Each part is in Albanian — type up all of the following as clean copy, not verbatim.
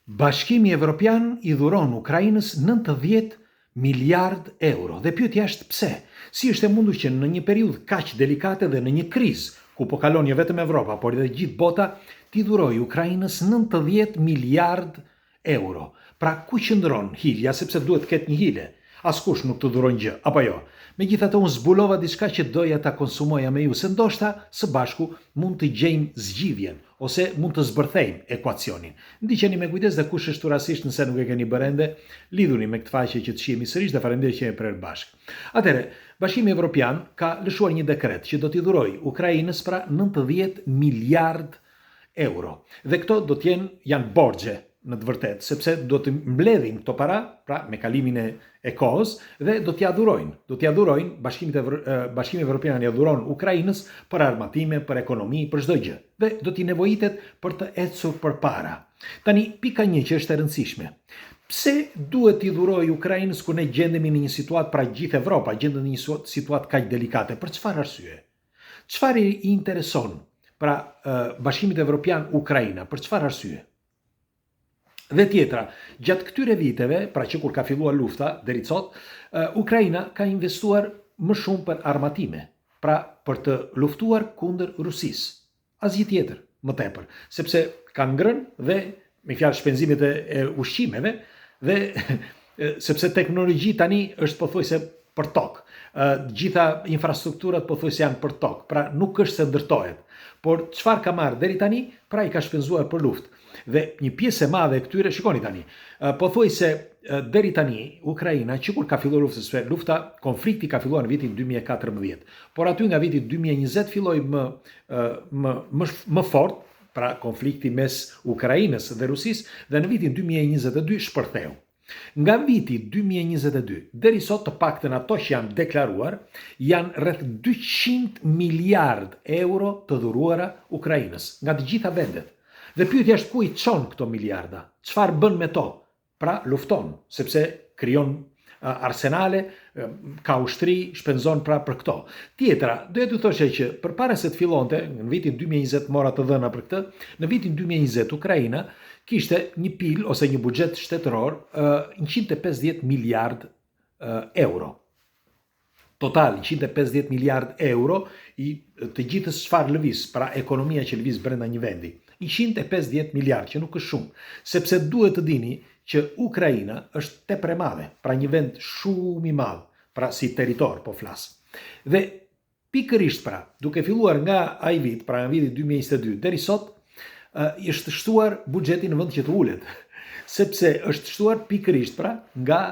Bashkimi Evropian i dhuron Ukrainës 90 miliardë euro. Dhe pyetja është pse? Si është e mundur që në një periudhë kaq delikate dhe në një krizë, ku po kalon jo vetëm Evropa, por edhe gjithë bota, t'i dhurojë Ukrainës 90 miliardë euro? Pra ku qëndron hilja, sepse duhet të ketë një hile. Askush nuk të dhuron gjë, apo jo? Megjithatë unë zbulova diçka që doja ta konsumoja me ju, se ndoshta së bashku mund të gjejmë zgjidhjen, ose mund të zbërthejmë ekuacionin. Ndiqeni me kujdes dhe kush është rastësisht nëse nuk e keni bërë ende, lidhuni me këtë faqe që të shihemi sërish dhe faleminderit që jemi prerë bashkë. Atëherë, Bashkimi Evropian ka lëshuar një dekret që do t'i dhurojë Ukrainës pra 90 miliardë euro. Dhe këto do të jenë janë borxhe në të vërtetë, sepse do të mbledhin këto para, pra me kalimin e e kohës dhe do t'ia dhurojnë, do t'ia dhurojnë Bashkimit Evro, Bashkimi Evropian ia dhuron Ukrainës për armatime, për ekonomi, për çdo gjë. Dhe do t'i nevojitet për të ecur përpara. Tani pika një që është e rëndësishme. Pse duhet t'i dhurojë Ukrainës kur ne gjendemi në një situatë, pra gjithë Evropa gjendet në një situatë kaq delikate? Për çfarë arsye? Çfarë i intereson pra Bashkimit Evropian Ukraina? Për çfarë arsye? Dhe tjetra, gjatë këtyre viteve, pra që kur ka filluar lufta deri sot, Ukraina ka investuar më shumë për armatime, pra për të luftuar kundër Rusisë. Asgjë tjetër më tepër, sepse kanë ngrënë dhe me fjalë shpenzimet e, e ushqimeve dhe sepse teknologji tani është pothuajse për tokë. Të gjitha infrastrukturat pothuajse janë për tokë, pra nuk është se ndërtohet. Por çfarë ka marrë deri tani, pra i ka shpenzuar për luftë. Dhe një pjesë e madhe e këtyre, shikoni tani, pothuajse deri tani Ukraina që kur ka filluar lufta, sepse lufta, konflikti ka filluar në vitin 2014. Por aty nga viti 2020 filloi më më më më fort, pra konflikti mes Ukrainës dhe Rusisë dhe në vitin 2022 shpërtheu. Nga viti 2022 deri sot të paktën ato që janë deklaruar janë rreth 200 miliard euro të dhuruara Ukrainës nga të gjitha vendet. Dhe pyetja është ku i çon këto miliarda? Çfarë bën me to? Pra lufton, sepse krijon arsenale, ka ushtri, shpenzon pra për këto. Tjetra, doja t'ju thosha që përpara se të fillonte, në vitin 2020 mora të dhëna për këtë, në vitin 2020 Ukraina kishte një pil ose një buxhet shtetëror 150 miliard euro. Total 150 miliard euro i të gjithës çfarë lëviz, pra ekonomia që lëviz brenda një vendi. 150 miliard, që nuk është shumë, sepse duhet të dini që Ukraina është tepër e madhe, pra një vend shumë i madh, pra si territor po flas. Dhe pikërisht pra, duke filluar nga ai vit, pra nga viti 2022 deri sot, është shtuar buxheti në vend që të ulet, sepse është shtuar pikërisht pra nga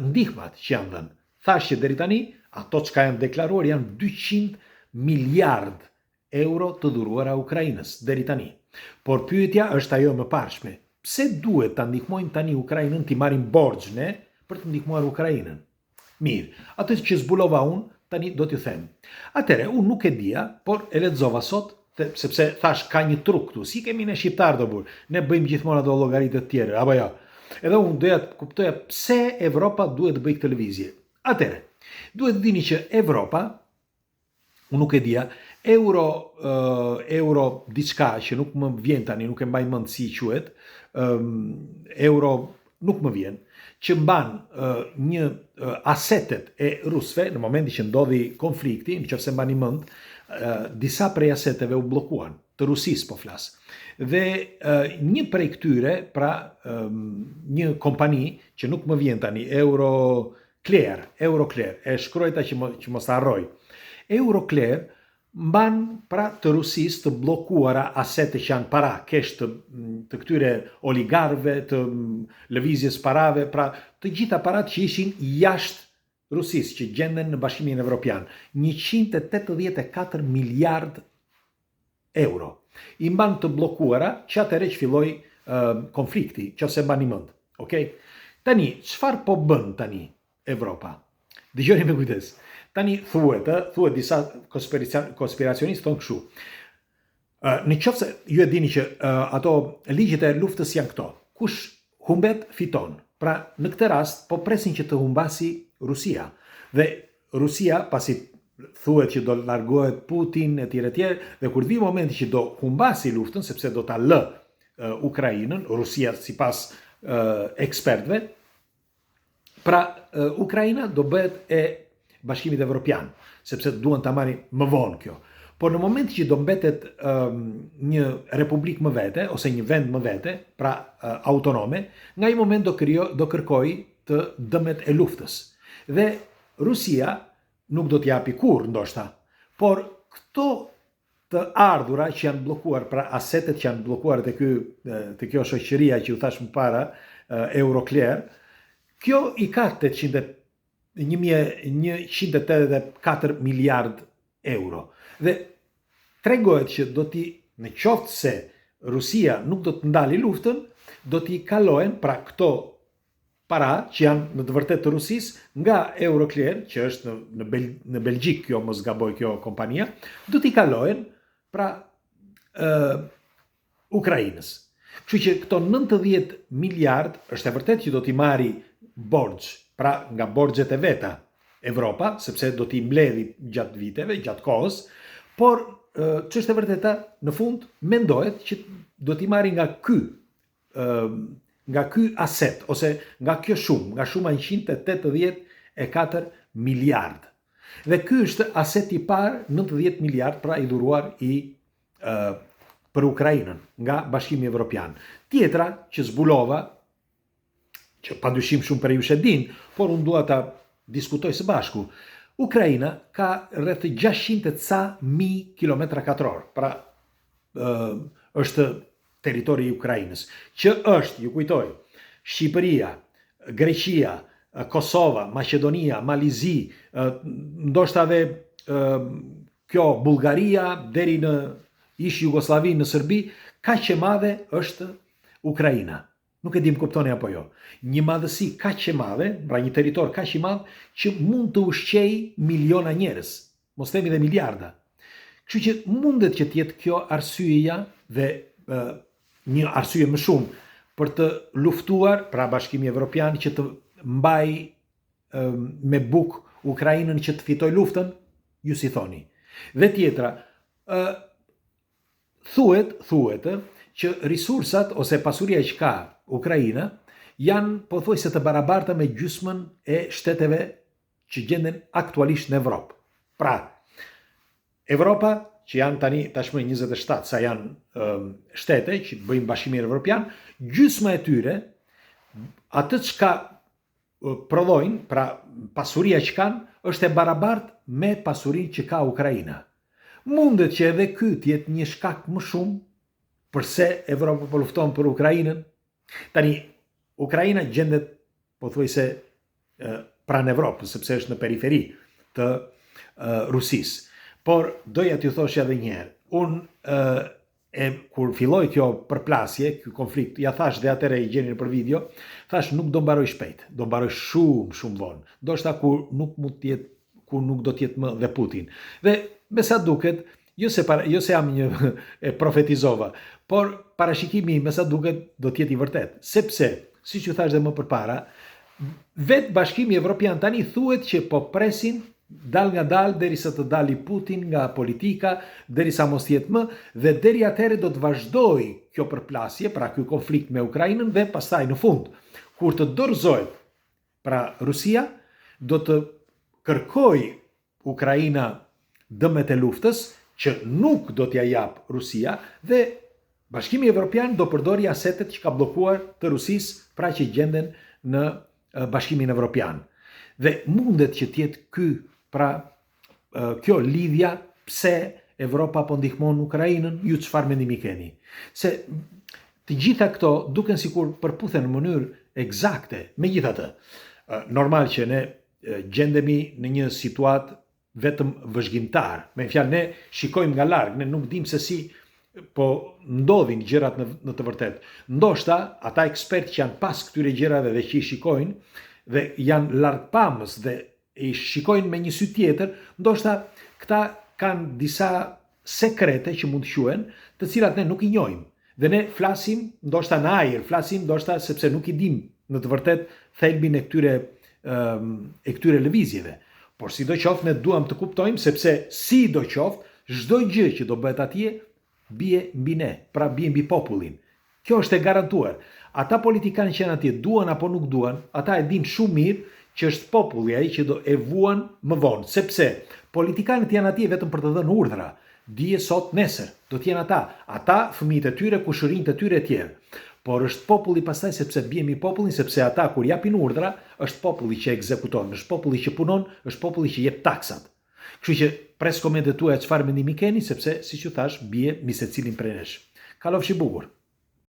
ndihmat që janë dhënë. Thashë që deri tani, ato çka janë deklaruar janë 200 miliard euro të dhuruara Ukrainës, deri tani. Por pyetja është ajo e mëparshme, pse duhet ta ndihmojmë tani Ukrainën t'i marrim borxh ne për të ndihmuar Ukrainën? Mirë, atë që zbulova unë, tani do t'ju them. Atëherë, unë nuk e dija, por e lexova sot, te, sepse thash ka një truk këtu, si kemi ne shqiptarët o burrë, ne bëjmë gjithmonë ato llogaritë të tjera, apo jo. Edhe unë doja të kuptoja pse Evropa duhet të bëjë këtë lëvizje. Atëherë, duhet të dini që Evropa, unë nuk e dija, euro, uh, euro diçka që nuk më vjen tani, nuk e mbaj mend si quhet, um, euro nuk më vjen, që mban uh, një uh, asetet e rusëve në momentin që ndodhi konflikti, në qoftë se mbani mend, uh, disa prej aseteve u bllokuan, të Rusisë po flas. Dhe uh, një prej këtyre, pra um, një kompani që nuk më vjen tani, Euro Clear, Euroclear, e shkruajta që, mo, që mos ta harroj. Euroclear mban pra të Rusisë të bllokuara asete që janë para, cash të, të këtyre oligarëve, të lëvizjes parave, pra të gjitha parat që ishin jashtë Rusisë, që gjenden në Bashkimin Evropian, 184 miliard euro. I mban të bllokuara që atëherë që filloi uh, konflikti, qoftë se mbani mend. Okej? Tani, çfarë po bën tani Evropa? Dëgjoni me kujdes. Tani thuhet, ë, thuhet disa konspiracionistë thonë kështu. Në qoftë se ju e dini që ato ligjet e luftës janë këto. Kush humbet fiton. Pra, në këtë rast po presin që të humbasi Rusia. Dhe Rusia, pasi thuhet që do largohet Putin etj etj, dhe kur të vijë momenti që do humbasi luftën, sepse do ta lë. Ukrainën, Rusia sipas ekspertëve, pra Ukraina do bëhet e Bashkimit Evropian, sepse duan ta marrin më vonë kjo. Por në moment që do mbetet um, një republikë më vete ose një vend më vete, pra uh, autonome, nga ai moment do krijo do kërkojë të dëmet e luftës. Dhe Rusia nuk do t'i japi kurrë ndoshta, por këto të ardhura që janë bllokuar, pra asetet që janë bllokuar te ky te kjo shoqëria që ju thashë më para, Euroclear, kjo i ka 800 1184 miliard euro. Dhe tregohet që do t'i, në qoftë se Rusia nuk do të ndali luftën, do t'i kalohen pra këto para që janë në të vërtetë të Rusisë nga Euroclear, që është në në, Bel, në Belgjikë, kjo mos gaboj kjo kompania, do t'i kalohen pra ë Ukrainës. Kështu që këto 90 miliard është e vërtetë që do t'i marri borxh, pra nga borxhet e veta Evropa, sepse do t'i mbledhi gjatë viteve, gjatë kohës, por ç'është e vërteta, në fund mendohet që do t'i marri nga ky nga ky aset ose nga kjo shumë, nga shuma 184 miliard. Dhe ky është aseti i parë 90 miliard, pra i dhuruar i ë për Ukrainën nga Bashkimi Evropian. Tjetra që zbulova, që padyshim shumë prej jush e dinë, por unë dua ta diskutoj së bashku. Ukraina ka rreth 600 e ca mijë kilometra katror, pra ë është territori i Ukrainës, që është, ju kujtoj, Shqipëria, Greqia, Kosova, Maqedonia, Mali i Zi, ndoshta edhe kjo Bullgaria deri në ish Jugosllavi në Serbi, kaq e madhe është Ukraina. Nuk e di më kuptoni apo jo. Një madhësi kaq e madhe, pra një territor kaq i madh që mund të ushqejë miliona njerëz, mos themi dhe miliarda. Kështu që mundet që të jetë kjo arsyeja dhe ë, një arsye më shumë për të luftuar, pra Bashkimi Evropian që të mbajë me bukë Ukrainën që të fitojë luftën, ju si thoni. Dhe tjetra, ë Thuhet, thuhet, ë, që resursat ose pasuria që ka Ukraina janë pothuajse të barabarta me gjysmën e shteteve që gjenden aktualisht në Evropë. Pra, Evropa, që janë tani tashmë 27 sa janë ë, shtete që bëjnë Bashkimin Evropian, gjysma e tyre atë çka prodhojnë, pra pasuria që kanë, është e barabartë me pasurinë që ka Ukraina. Mundet që edhe ky të jetë një shkak më shumë përse Evropa po lufton për Ukrainën. Tani, Ukraina gjendet pothuajse pranë Evropës, sepse është në periferi të Rusisë. Por doja t'ju thosha edhe një herë, unë e kur filloi kjo përplasje, ky konflikt, ja thash dhe atëherë i gjeni nëpër video, thash nuk do mbaroj shpejt, do mbaroj shumë shumë vonë. Ndoshta kur nuk mund të jetë kur nuk do të jetë më dhe Putin. Dhe me sa duket, jo se para, jo se jam një e profetizova, por parashikimi me sa duket do të jetë i vërtetë, sepse siç ju thash dhe më përpara, Vetë Bashkimi Evropian tani thuhet që po presin dalëngadalë derisa të dali Putin nga politika, derisa mos të jetë më dhe deri atëherë do të vazhdojë kjo përplasje, pra ky konflikt me Ukrainën dhe pastaj në fund, kur të dorëzohet pra Rusia, do të kërkojë Ukraina dëmet e luftës që nuk do t'ia japë Rusia dhe Bashkimi Evropian do përdori asetet që ka bllokuar të Rusisë, pra që gjenden në Bashkimin Evropian. Dhe mundet që të jetë ky, pra kjo lidhja pse Evropa po ndihmon Ukrainën, ju çfarë mendimi keni? Se të gjitha këto duken sikur përputhen në mënyrë ekzakte. Megjithatë, normal që ne gjendemi në një situatë vetëm vëzhgimtar. Me një fjalë ne shikojmë nga larg, ne nuk dimë se si po ndodhin gjërat në në të vërtetë. Ndoshta ata ekspertë që janë pas këtyre gjërave dhe që i shikojnë dhe janë largpamës dhe i shikojnë me një sy tjetër, ndoshta këta kanë disa sekrete që mund të quhen, të cilat ne nuk i njohim. Dhe ne flasim ndoshta në ajër, flasim ndoshta sepse nuk i dimë në të vërtetë thelbin e këtyre e këtyre lëvizjeve. Por sidoqoftë ne duam të kuptojmë sepse sidoqoftë çdo gjë që do bëhet atje bie mbi ne, pra bie mbi popullin. Kjo është e garantuar. Ata politikanë që janë atje, duan apo nuk duan, ata e dinë shumë mirë që është populli ai që do e vuan më vonë, sepse politikanët janë atje vetëm për të dhënë urdhra. Dje, sot, nesër, do të jenë ata, ata, fëmijët e tyre, kushërinjtë e tyre etj. Por është populli pastaj sepse bie mbi popullin, sepse ata kur japin urdhra, është populli që ekzekuton, është populli që punon, është populli që jep taksat. Kështu që pres komentet tuaja çfarë mendimi keni, sepse siç ju thashë, bie mbi secilin prej nesh. Kalofshi bukur.